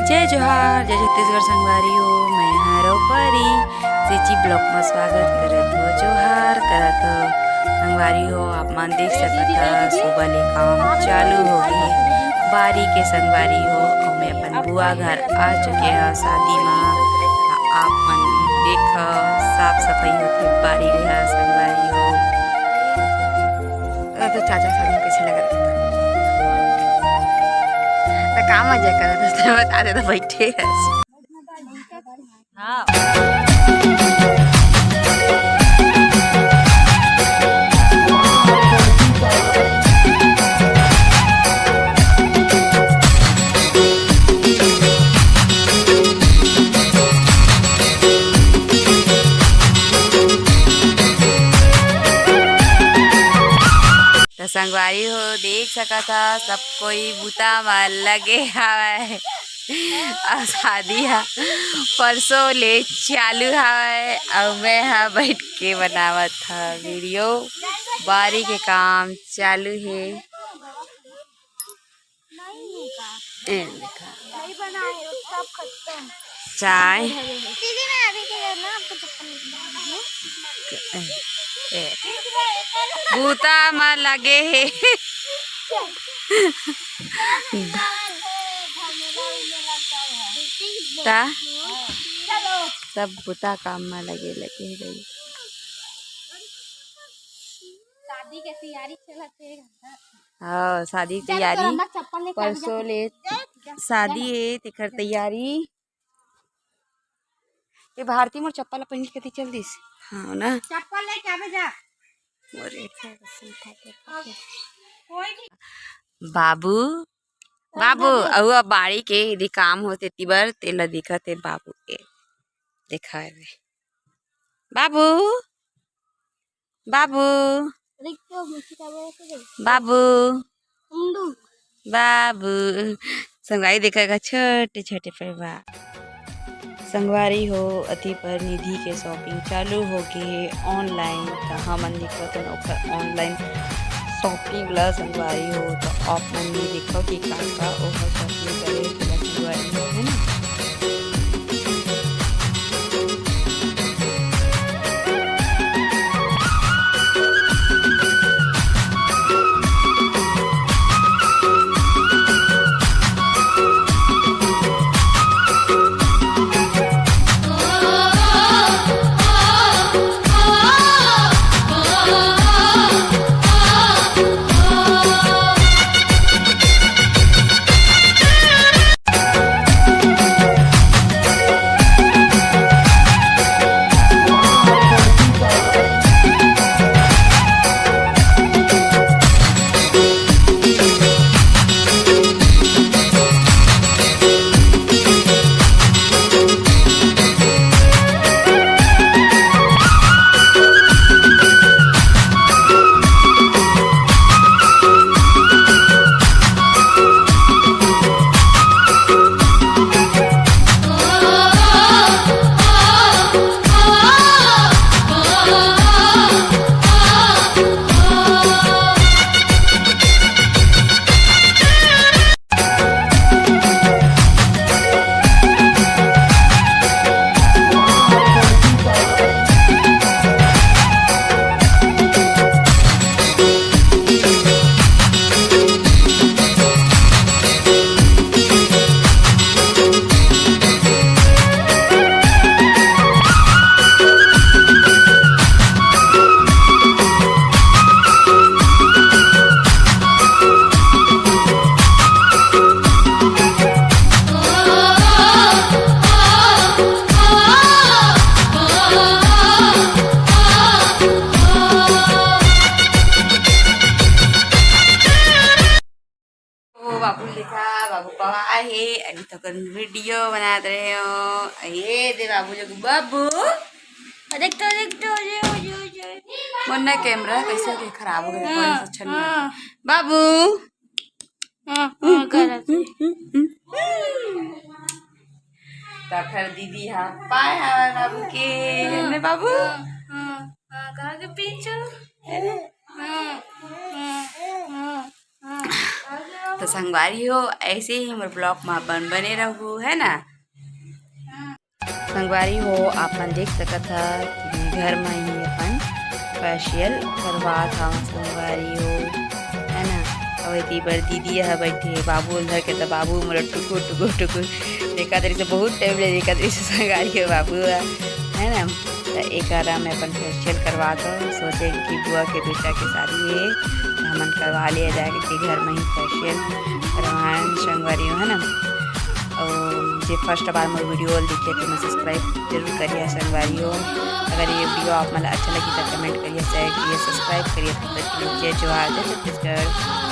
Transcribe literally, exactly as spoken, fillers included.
जय जोहार, जय छत्तीसगढ़ संगवारी हो, मैं हरों परी। सिची vlog में स्वागत करत हो, जोहार करत हो। संगवारी हो, आप मन देख सकत हा, सुबह ले काम चालू हो गए बारी के संगवारी हो, और मैं अपन बुआ घर आ चुके हा शादी में। आप मन देख, साफ सफाई होके बारी रहा संगवारी हो। तो चाचा शादी में कैसे लगा रहता? तो का मजा करत हस? बता दे, तो बैठे हस। हाँ। तो संगवारी हो, देख सकत हा, सब कोई बूता म लगे हवय। अउ शादी ह परसों ले चालू हवय, अउ मैं ह बैठ के बनावत ह video। बारी के काम चालू हे। ए, देखा। चाय। दीदी, मैं अभी के ना आपको चप्पल निकाल ए, ए। बूता म लगे हे। ता? सब बूता काम म लगे, लगे हे भाई। शादी के तैयारी चलत हे। हाँ, शादी के तैयारी। परसों ले शादी हे, तेकर तैयारी। ये भारती मोर चप्पल ला पहिन के कती चल दिस। हाँ ना। चप्पल लेके आवे जा। मोर एक ठो बस उठा के। कोई नहीं। बाबू, बाबू, अउ अब बाड़ी के यदि काम होथे तिबर, तेला दिखत हे बाबू के। देखा हे रे। बाबू, बाबू, बाबू, बाबू। संगवारी देखा का छोटे छोटे पेड़वा। संगवारी हो, अति पर निधि के shopping चालू हो गे हे online, त हमन दिखत हन ओखर online shopping ला संगवारी हो। त आप मन भी देखो कि का का ओखर shopping करे हे तेला संगवारी हो, है ना? ओ बाबू देखा, बाबू पवा हे, अभी तो कन video बनात रहे हो। ये दे बाबू लोग, बाबू। देख तो, देख तो, ये, ये, ये। मोर ना camera कैसे के खराब हो गया, हाँ, कौन सा अच्छा नहीं हाँ। आता। बाबू। हाँ, हाँ, करत हे। तखर दीदी हा पाए हवय बाबू के, हाँ, ने बाबू? हाँ, हाँ, हाँ, कहाँ के पीछू? हाँ, हाँ, हाँ, हाँ। तो संगवारी हो, ऐसे ही हमर vlog में अपन बने रहू, है ना। संगवारी हो, आप मन देख सकत ह कि मैं घर में ही अपन facial करवात हव संगवारी हो, है ना। अउ एती बर दीदी ह बैठे हे, बाबू ल धर के, त बाबू मोला टुकुर टुकुर टुकुर देखत रहिस, बहुत time ले देखत रहिस संगवारी हो बाबू ह, है ना। त एकरा मैं अपन facial करवात हव, सोचे कि बुआ के बेटा के शादी हे, त हमन करवा लिया जाए कि घर में ही facial करवाएं संगवारी हो, है ना। अउ जे first बार मोर video ल देखे, तो मैं subscribe जरूर करिए संगवारी हो। अगर ये video आप मन ला अच्छा लगी, तो comment करिए, share करिए, subscribe करिए। तब तक के लिए जय जोहार, जय छत्तीसगढ़।